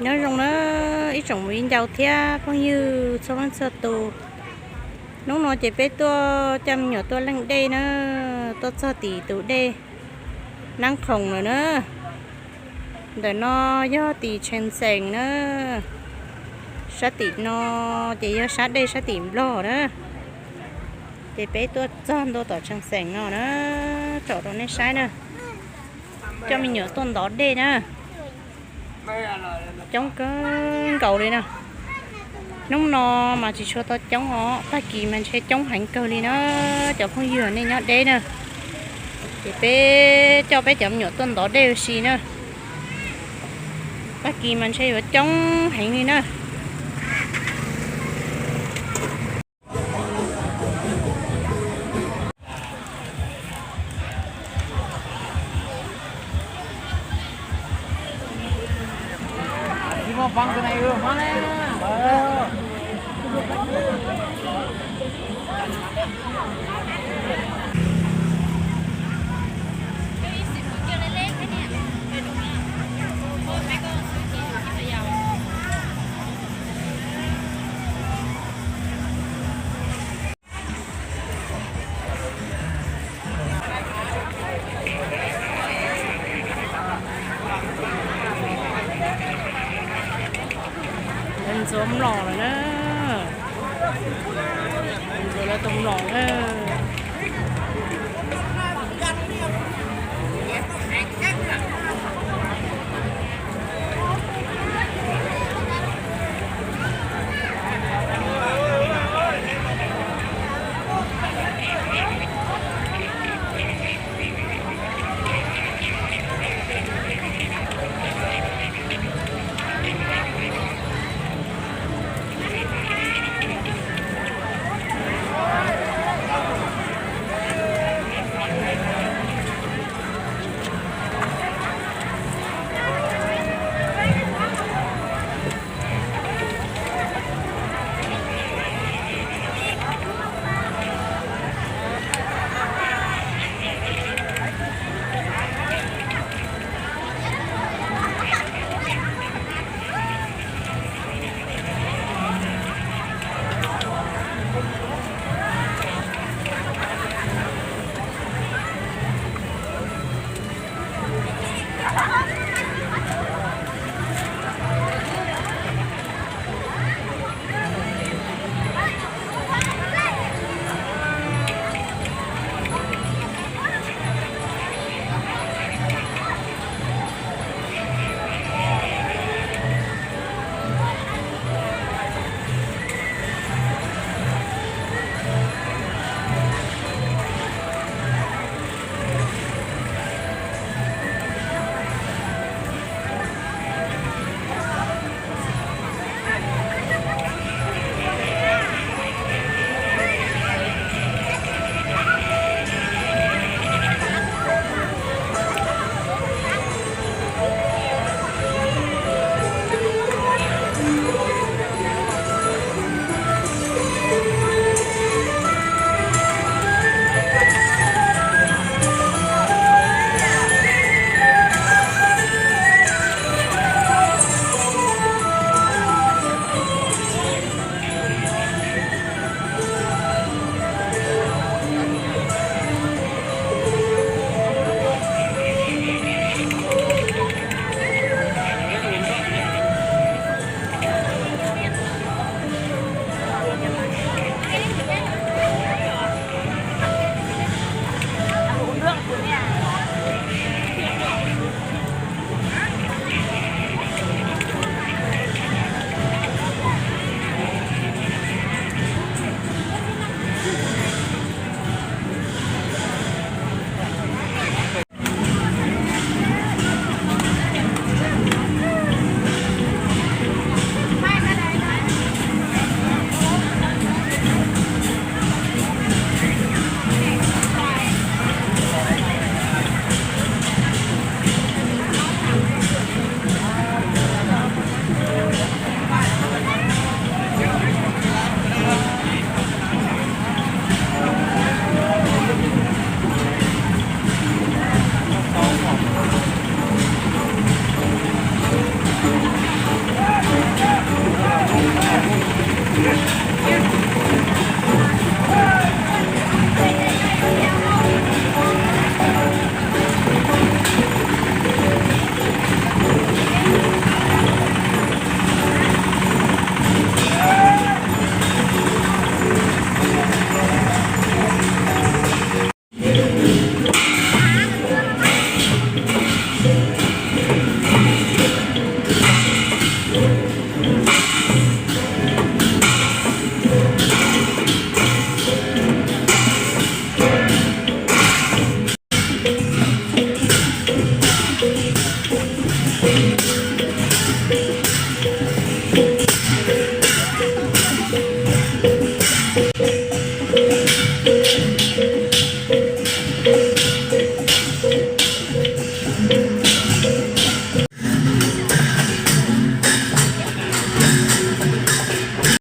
Nyob zoo na ib tsoom viv ncaus thiab phooj ywg txhua leej txhua tus. Hnub no ces peb tuaj coj me nyuam tuaj leej dej na, tuaj txog tim tus dej Nab Khoom lawm na. Ntawm no yog tim Tsheej Xeem na. Sab tim no ces yog sab dej sab tim Nplog na. Ces peb tuaj txog ntua tom Tsheej Xeem no na, tsom rau nej saib na. Coj me nyuam tuaj ntov dej na. Coob kawg nkaus li na. Hnub no mas tsis tshua tau coob os, tag kis mas ntshe coob heev kawg li na. Cov phooj ywg nej nyob deb na, ces peb coj peb cov me nyuam tuaj ntov dej ua si na. Tag kis mas ntshe yuav coob heev li na. Ntxuav mlom lawm na. Ntxuav lawv tus mlom na.